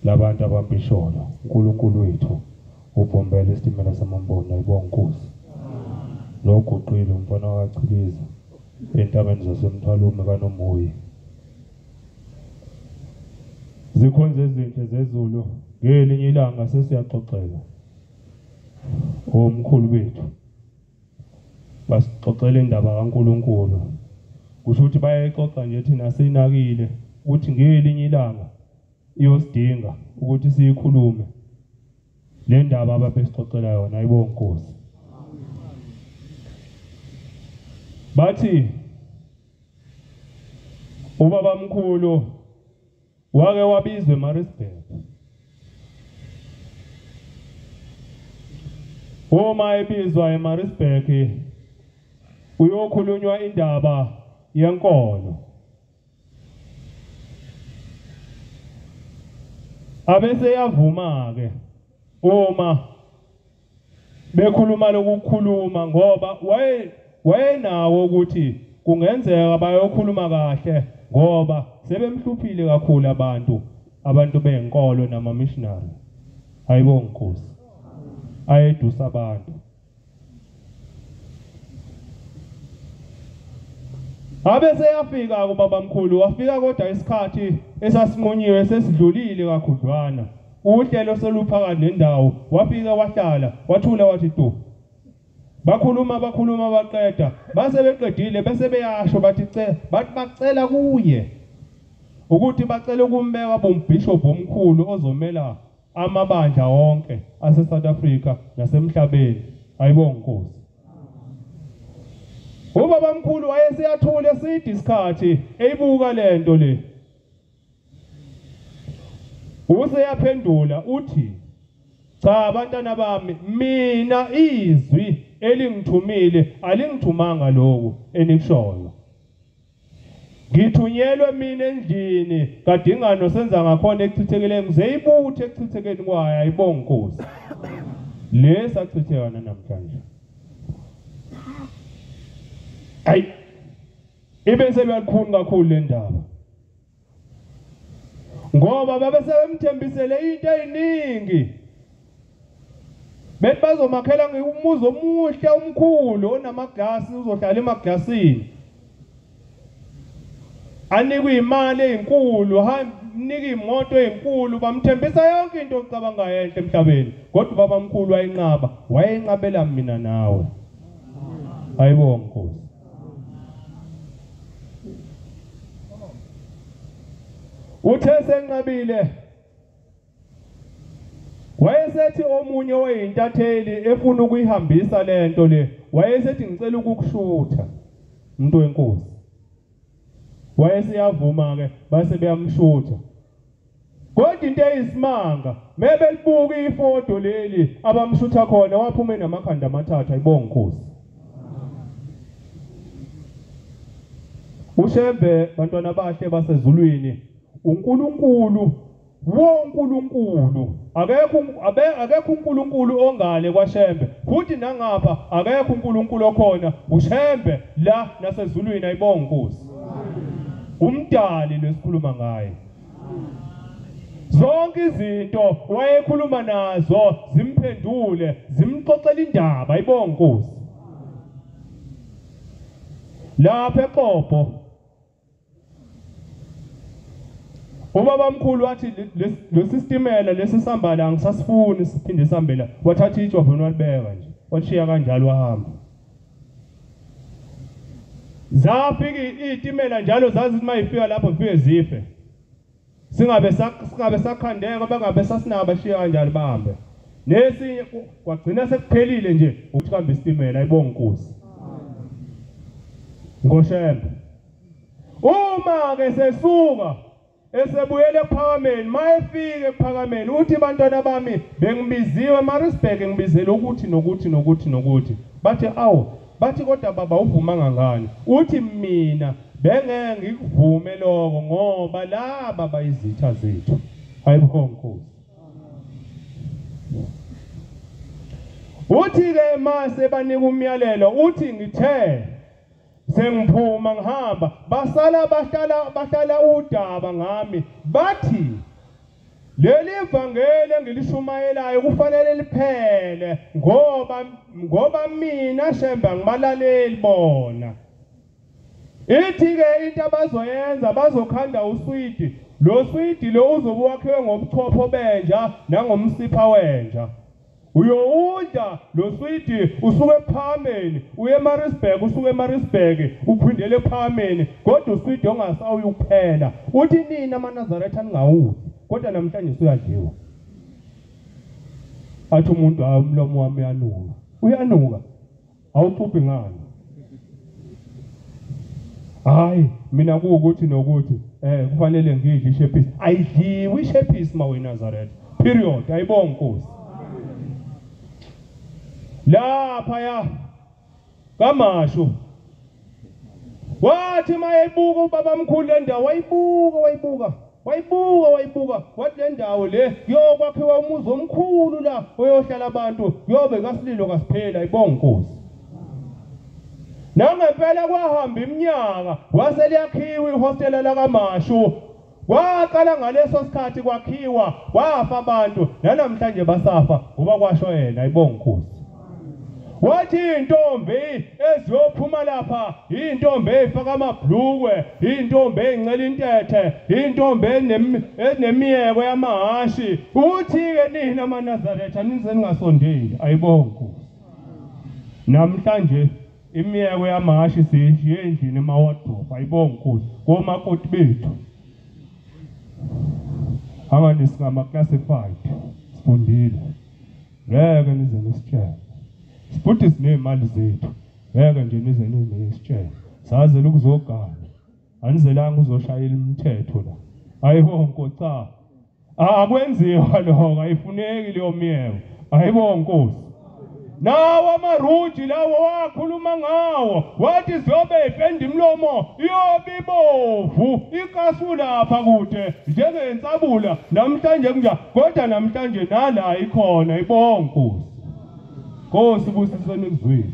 labantu abampisholo. uNkulunkulu wethu ubhombele isitimela samambono ayibonga Nkosi. Loguqile umfana wakachiliza entabeni zasemthwalume kaNomoyi. Zikhonze ezinhle zezulu ngelinye ilanga sesiyaxoxela omkhulu bethu basixoxela indaba kaNkulunkulu. Kusho ukuthi bayayixoxa nje thina sinakile ukuthi ngelinye ilanga iyosidinga ukuthi siyikhulume le ndaba ababesixoxela yona. Ayibonga Nkosi. Bathi ubabamkhulu wake wabizwa eMaritzburg. Uma ebizwa eMaritzburg uyokhulunywa indaba yenkolo. Abese yavuma ke uma bekhuluma lokukhuluma, ngoba wayenawo ukuthi kungenzeka bayokhuluma kahle ngoba sebemhluphile kakhulu abantu benkolo nama missionary. Ayibonga Nkosi, ayedusa abantu. Abese yafika kubabamkhulu, wafika kodwa isikhathi esasinqunyiwe sesidlulile kakhudlwana. Uhlelo soluphakathi nendawo, wafika wahlala, wathula wathi tu. Bakhuluma bakhuluma baqeda, base beqedile bese beyasho bathi bathi bacela kuye ukuthi bacela ukumbeka bombishop omkhulu ozomela amabandla wonke ase South Africa nasemhlabeni. Ayibonga Nkosi. Ubabamkhulu wayeseyathula eside isikhathi eyibuka lento le. Useyaphendula uthi, cha abantwana bami, mina izwi elingithumile alingithumanga lokhu enikushoyo. Ngithunyelwe mina endlini kadingano senza ngakhona ekuchithekile, ngizeyibuthe ekuchithekeni kwayo. Ayibonga Nkosi. Lesachithekana namhlanje. Ayi, ibe sebeyakhulu kakhulu le ndaba, ngoba babe sebemthembisele into eziningi. Bethi bazomakhela umuzi omuhle omkhulu onamaglasi, uzohlala emaglasini, anikwe imali ezinkulu, hamnike imoto ezinkulu, bamthembisa yonke into ocabangayo enhle emhlabeni. Kodwa babamkhulu wayenqaba, wayenqabela mina nawe. Ayibonga Nkosi. Uthe senqabile, wayesethi omunye oyintatheli efuna ukuyihambisa lento le, wayesethi ngicela ukukushutha umuntu wenkosi. Wayeseyavuma ke, base beyamshutha. Kodwa into eyisimanga, mebelibuka ifoto leli abamshutha khona, waphume namakhanda amathathu. Ayibonga Nkosi. uShembe bantwana bahle basezulwini, uNkulunkulu woNkulunkulu, akekho uNkulunkulu ongale kwaShembe, futhi nangapha akekho uNkulunkulu okhona, uShembe la nasezulwini. Ayibonga Nkosi. Umdali lesikhuluma ngaye. Zonke izinto wayekhuluma nazo zimphendule, zimxoxela indaba. Ayibonga Nkosi. Lapha eXobho Ubaba mkhulu wathi lesi sitimela lesi sambala angisasifuni siphinde sihambela, wathatha itshe wavele walibeka nje, washiya kanjalo wahamba. Zafika izitimela njalo zazithi mayifika lapho zifike zife. Singabe sakhandeka bangabe sasinaba bashiya kanjalo bahambe. Nesinye kwagcina sekuphelile nje ukuthi kambe isitimela ayibonga inkosi. NgoShembe. Uma ke sesuka esebuyele ekuphakameni, mayefika ekuphakameni uthi bantwana bami bengibiziwe eMaritzburg, ngibizele ukuthi nokuthi nokuthi nokuthi. Bathi awu, bathi kodwa baba uvumanga ngani? Uthi mina bengeke ngikuvume lokho ngoba laba bayizitha zethu. Ayibonga inkosi. Uthi ke mase banika umyalelo, uthi ngithe sengiphuma ngihamba, basala bahlala udaba ngami, bathi leli vangeli engilishumayelayo kufanele liphele ngoba mina Shembe angibalaleli bona. Ithi ke into abazoyenza, bazokhanda uswidi. Lo swidi lo uzobe wakhiwe ngobuchopho benja nangomsipha wenja. Uyowudla lo swidi usuke ephakameni uye eMaritzburg, usuke eMaritzburg uphindele ephakameni, kodwa uswidi ongasawuyi ukuphela. Uthi nina amaNazaretha ningawudli, kodwa namhlanje usuyadliwa. Athi umuntu hayi umlomo wami uyanuka. Uyanuka, awuxubhi ngani? Hayi mina kuwukuthi nokuthi kufanele ngidle ishephisi. Ayidliwi ishephisi maweNazaretha, period. Ayibonga inkosi. Lapha ya kaMashu wathi mayebuka ubaba mkhulu le ndawo, wayibuka wayibuka wayibuka wayibuka, wathi le ndawo le kuyokwakhiwa umuzi omkhulu la oyohlala abantu, kuyobe kasililo kasiphela. Ayibonga inkosi. Nangempela kwahamba iminyaka waseliyakhiwa ihostela lakaMashu. Kwaqala ngaleso sikhathi kwakhiwa, kwafa abantu nanamhlanje basafa ngoba kwasho yena. Ayibonga inkosi. Wathi intombi eziyophuma lapha, intombi efaka amabhlukwe, intombi encela intethe, intombi enemiyeko yamahashi. Uthi ke nina amaNazaretha nize ningasondeli. Ayibonga inkosi. Namhlanje imiyeko yamahashi siyishiye endlini emawadrobe. Ayibonga inkosi. Komakoti bethu angani singama classified, sifundile, ngeke nize nisitshele. Futhi sinemali zethu, ngeke nje nize nisitshele. Sazela ukuzogana, anizelanga uzoshayela umthetho la. Ayibonga inkosi. Cha, akwenziwa lokho, ayifuneki leyo miyeko. Ayibonga inkosi. Nawo amaruji lawo wakhuluma ngawo, wathi ziyobe ipenda imlomo iyobe ibovu ikasu lapha kude njengensabula. Namhlanje kunja, kodwa namhlanje nala ikhona. Ibonga inkosi. Nkosi busiseni ekuzwini.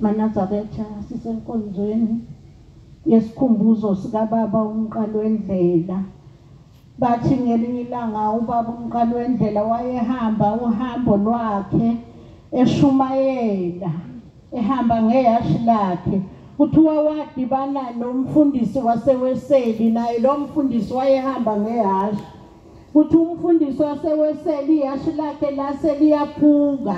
MaNazaretha sisenkonzweni yesikhumbuzo sikababa uMqalwendlela. Bathi ngelinye ilanga ubaba uMqalwendlela wayehamba uhambo lwakhe eshumayela, ehamba ngehashi lakhe. Kuthiwa wadibana nomfundisi waseWeseli, naye lo mfundisi wayehamba ngehhashi. Kuthi umfundisi waseWeseli ihhashi lakhe lase liyaphuka,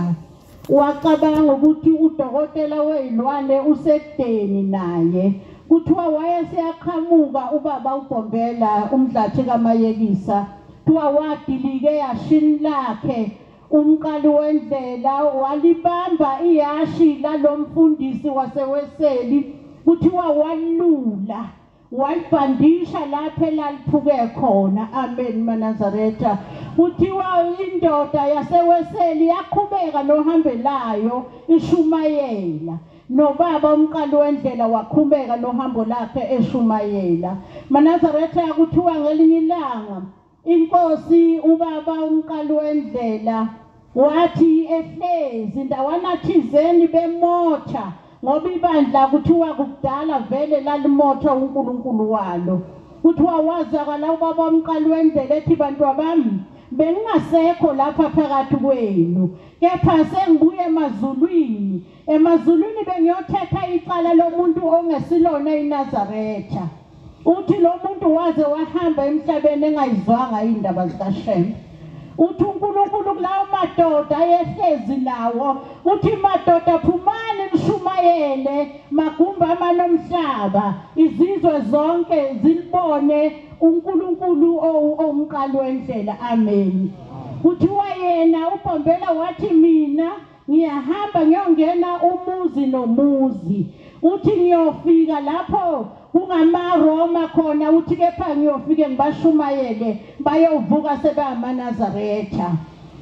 wacabanga ukuthi udokotela wey'lwane usekudeni naye. Kuthiwa wayeseyaqhamuka ubaba uBhombela uMdlathi kaMayekisa, kuthiwa wadilike ehhashini lakhe umqali wendlela, walibamba ihhashi lalomfundisi waseWeseli. Kuthiwa walula walibhandisha lapho elaliphuke khona. Amen maNazaretha. Kuthiwa indoda yaseWeseli yaqhubeka nohambelayo ishumayela, nobaba umqali wendlela waqhubeka nohambo lakhe eshumayela. MaNazaretha, kuthiwa ngelinye ilanga inkosi ubaba umqali wendlela wathi ehlezi ndawana thizeni bemotha, ngoba ibandla kuthiwa kudala vele lalimotha uNkulunkulu walo. Kuthiwa wazakala ubaba umqali wendlela ethi, bantwa bami, bengingasekho lapha phakathi kwenu, kepha sengibuye emazulwini. Emazulwini bengiyothetha icala lomuntu ongesilona iNazaretha. Uthi lo muntu waze wahamba emhlabeni engayizwanga indaba zikaShembe. Uthi uNkulunkulu kulawo madoda ayehlezi nawo, uthi madoda phumani nishumayele magumba amanomhlaba, izizwe zonke zilibone uNkulunkulu owumqali wendlela. Amen. Kuthiwa yena uBhombela wathi, mina ngiyahamba ngiyongena umuzi nomuzi. Uthi ngiyofika lapho kungamaRoma khona, uthi kepha ngiyofike ngibashumayele bayovuka sebeyamaNazaretha.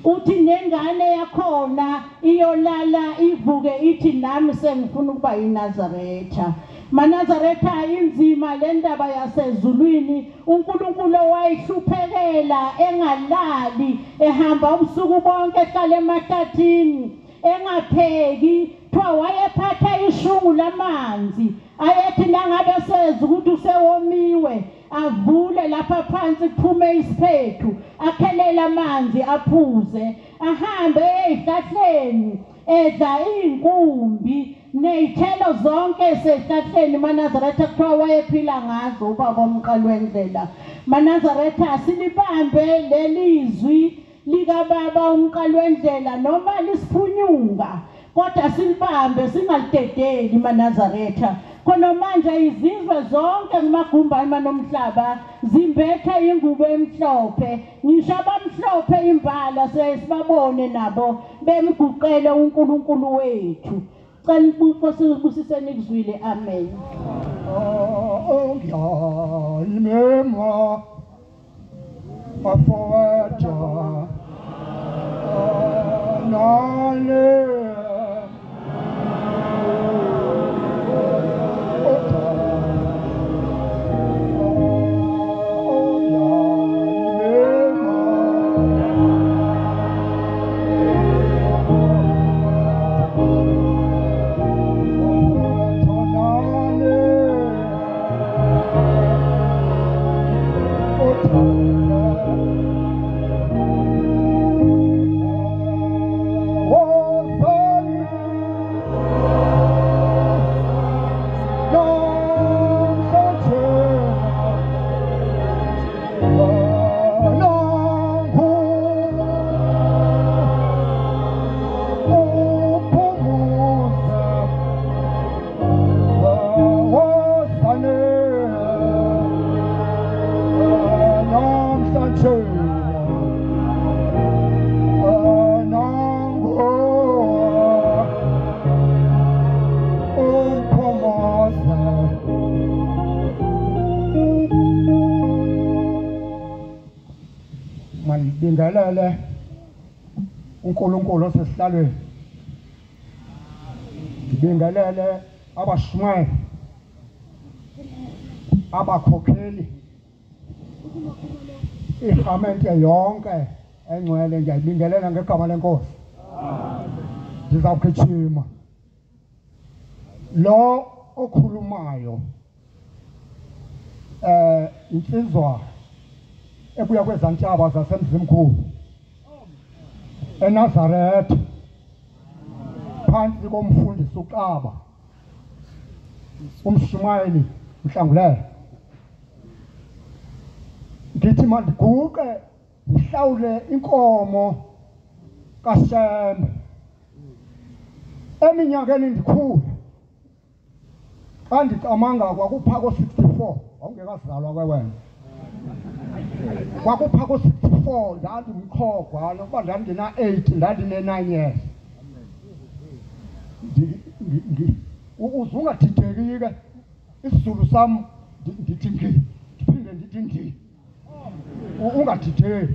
Uthi nengane yakhona iyolala ivuke ithi nami sengifuna ukuba yiNazaretha. MaNazaretha, inzima le ndaba yasezulwini. uNkulunkulu owayihluphekela engalali, ehamba ubusuku bonke, ehlala emahlathini engapheki. Kuthiwa wayephatha ishungu lamanzi, ayethi nangabe seza ukuthi usewomiwe avule lapha phansi kuphume isiphethu, akhelele amanzi aphuze, ahambe ey'hlahleni edla iy'nkumbi ney'thelo zonke esehlahleni. MaNazaretha, kuthiwa wayephila ngazo ubaba omqali wendlela. MaNazaretha, silibambe lelizwi likababa umqali wendlela noma lisiphunyuka, kodwa silibambe singalidedeli maNazaretha. Khona manje izizwe zonke kumagumba amanomhlaba zimbethe ingubo emhlophe, ngisho abamhlophe imbala siyasibabone nabo bemguqele uNkulunkulu wethu. Cela inkosi ibusiseni kuzwile. Amen. Manibingelele uNkulunkulu osesihlalweni, ngibingelele abashumayeli, abakhokheli, irhamente yonke engcwele, ngiyayibingelela ngegama lenkosi. Ndizawugijima lo okhulumayo insizwa ebuya kwezantshaba zasemzimkhulu eNazaretha phansi komfundisi uXaba. Umshumayeli Mhlangulela. Ngithi mandiguqe ngihlawule inkomo kaShembe. Eminyakeni ndikhula xa ndicamanga kwakuphako 64 wawungekazalwa ke wena. Kwakuphako 64 ndandimqhogwa nokuba ndandina 8 ndandine 9 years. Uzungadideki ke isiZulu sam ndithi ndiphinde ndithi ndi. Ungadideki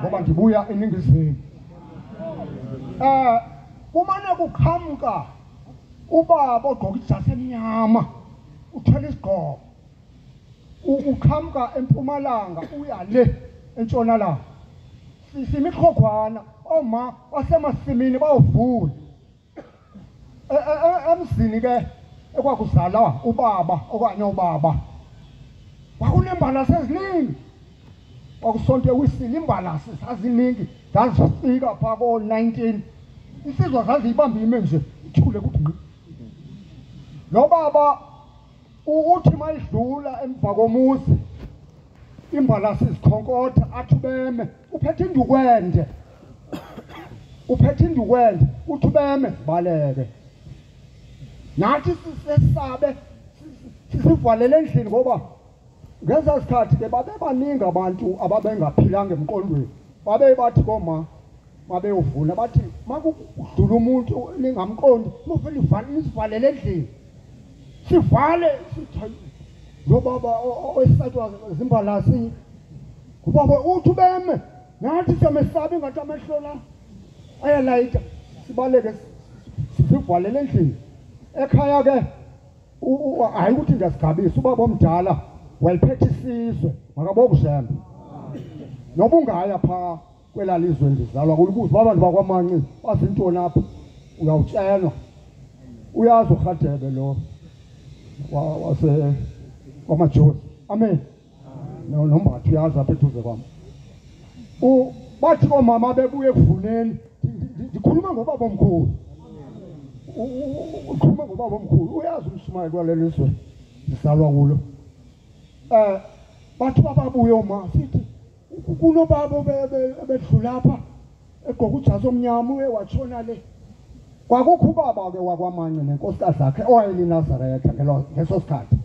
ngoba ndibuya eNingizimu. Kumane kuqhamuka ubaba ogqoka ijasi emnyama uthwele isigqoko, uqhamuka empumalanga uya le entshonalanga. Simiqhogwana oma basemasimini bayovuna. Emzini ke ekwakuzalwa ubaba okanye ubaba kwakunembalasi eziningi, kwakusonto ewisile imbalasi zaziningi, zazifika pha ko-19. Insizwa zaziyibamba ime nje ithule kuthi ngqi. Lo baba uthi mayidlula emva komuzi imbalasi zikhonkotha athi ubeme uphethe indukwende, uphethe indukwende uthi ubeme baleke. Nathi sisesabe sisivalele endlini ngoba ngeza sikhathi ke babebaningi abantu ababengaphilanga emqondweni. Babe bathi koma babeyovuna bathi makudlula umuntu ningamqondi mufike nisivalele endlini. Sivale sithi lo baba oyisatwa zimbalasi ubaba uthi ubeme nathi siyamesaba ingathi amehlo la ayalayita, sibaleke sivalele endlini. Ekhaya ke hayi ukuthi ndiyasigabisa, ubaba omdala wayiphethe isizwe makabokushembe. Noba ungaya pha kwela lizwe ndizalwa kulo, abantu bakwaManci bazintoni apha, uyawutshelwa. Uyazi uRhadebe lo wase kwamaJozi. Amen. Nombathu uyazi apha eduze kwam. Bathi koomama bebuye ekuvuneni, ndikhuluma ngobaba omkhulu. Ukhuluma ngobaba omkhulu, uyazi umshumayeli kwaleli lizwe ndizalwa kulo. Bathi bababuye oma sithi kunobaba ebedlula apha egqoka ujazi omnyama uye watshona le. Kwakukho ubaba ke wakwaManci nenkosikazi yakhe owayeliNazaretha ngeso sikhathi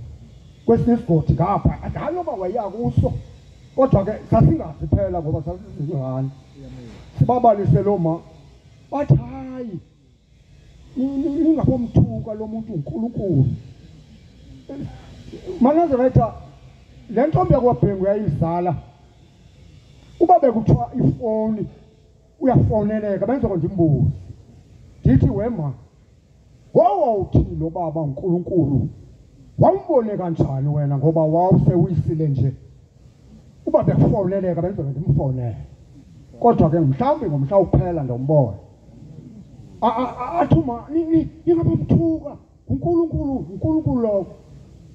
kwesinye isigodi ngapha, andazi noba wayeya kuso kodwa ke sasingazi phela ngoba sasizingane. Sibabalise lo ma bathi hayi ningabomthuka lo muntu uNkulunkulu. MaNazaretha le ntombi yakwaBhengu yayizala uba bekuthiwa ifoni uyafoneleka benza konje imbuzi. Ndithi wema wawuthi lo baba uNkulunkulu wawumbone kanjani wena ngoba wawusewuyisile nje uba bekufoneleka benza ndimfonele kodwa ke mhlawumbi ngomhla uphela ndombona. Athi ma ningabamthuka uNkulunkulu, uNkulunkulu lokho.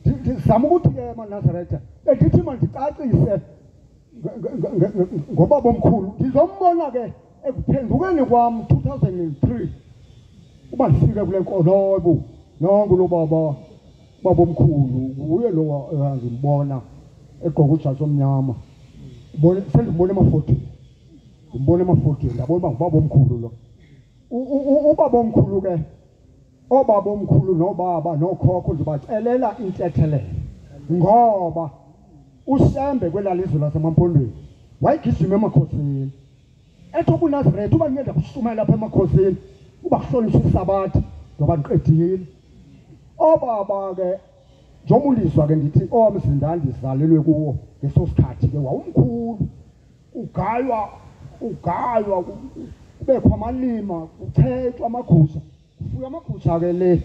Ndizama ukuthi ke maNazaretha bendithi mandicacise ngobaba omkhulu. Ndizombona ke ekuphendukeni kwam 2003 uba ndifike kule nkolo nonke lo baba baba omkhulu uye lo ngimbona egqoka ujazi omnyama. Sendimbona emafotini, ndimbona emafotini ndabona uba ngubaba omkhulu lo. Ubaba omkhulu ke, obaba omkhulu nobaba nokhokho ndibacelela intethelelo ngoba uShembe kwelaa lizwe lasemaMpondweni wayegijima emakhosini ethi ubuNazaretha uba ndingenda kushumayela apha emakhosini uba kuhlonishwa isabatha ngoba ndiqedile. Obaba ke njengoba ulizwa ke ndithi owamzinda ndizalelwe kuwo ngeso sikhathi ke wawumkhulu, ugaywa ugaywa kubekho amalima kuchetshwa amagusha, kufuywa amagusha ke le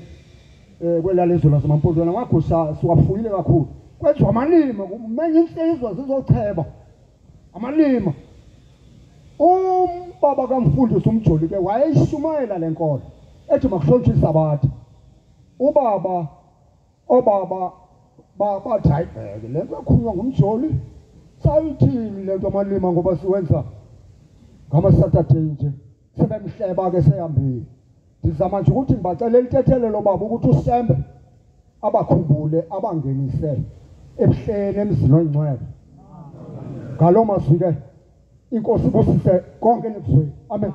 kwelaa lizwe lasemaMpondweni amagusha siwafuyile kakhulu. Kwenziwa amalima kumenye insizwa zizocheba amalima. Umbaba kamfundisi uMjoli ke wayeyishumayela le nkolo ethi makuhlonitshwe isabatha. Ubaba obaba bathi hayi bheke le nto ekhulunywa nguMjoli sayithini le nto amalima ngoba siwenza ngamaSaturday nje. Sebemhleba ke sehambile. Ndizama nje ukuthi ngibacelela intethelelo baba ukuthi uShembe Abakhumbule abangenise ebuhleni emzini oyingcwele. Ngalo mazwi ke inkosi ibusise konke nikuzwile. Amen.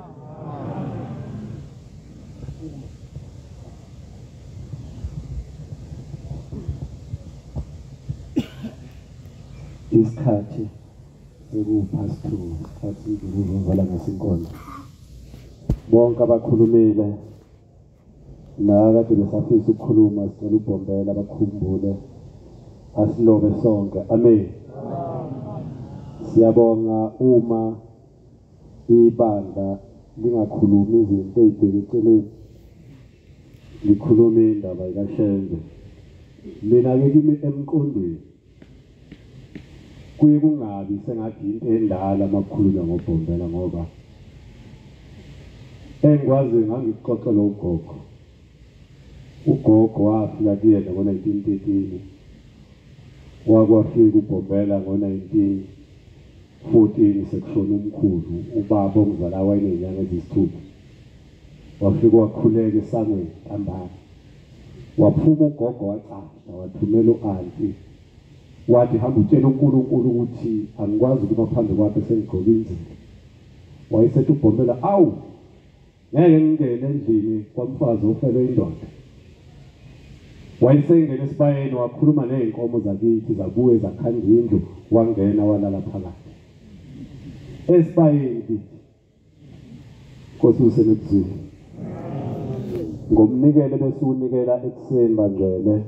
Isikhathi seku-past 2, isikhathi ngizovala ngesinkonzo. Bonke abakhulumile nakade besafisa ukukhuluma, sicela uBhombela bakhumbule, asilobe sonke. Amen. Siyabonga uma ibandla lingakhulumi izinto ezibheke eceleni, likhuluma indaba kaShembe. Mina-ke kimi emqondweni kuye kungabi sengathi into endala makukhulunywa ngoBhombela, ngoba engikwaziyo ngangikuxoxela ugogo. Ugogo wafika kuyena ngo-1913, wakwafika uBhombela ngo-1914, sekushona umkhulu, ubaba ongizala wayeney'nyanga eziyisithupha. Wafika wakhuleka esangweni ntambama, waphuma ugogo wacasha, wathumela u-anti, wathi hamba utshela uNkulunkulu ukuthi angikwazi ukuma phambi kwakhe sengigqoke inzilo. Wayesethi uBhombela, awu ngeke ngingene endlini kwamfazi ofelwe indoda. Wayesengena esibayeni wakhuluma ney'nkomo zakithi, zabuye zakhanda indlu, wangena walala phakathi esibayeni kithi. Nkosi usenekuzwile ngomnikelo bese unikela ekuseni bangcwele.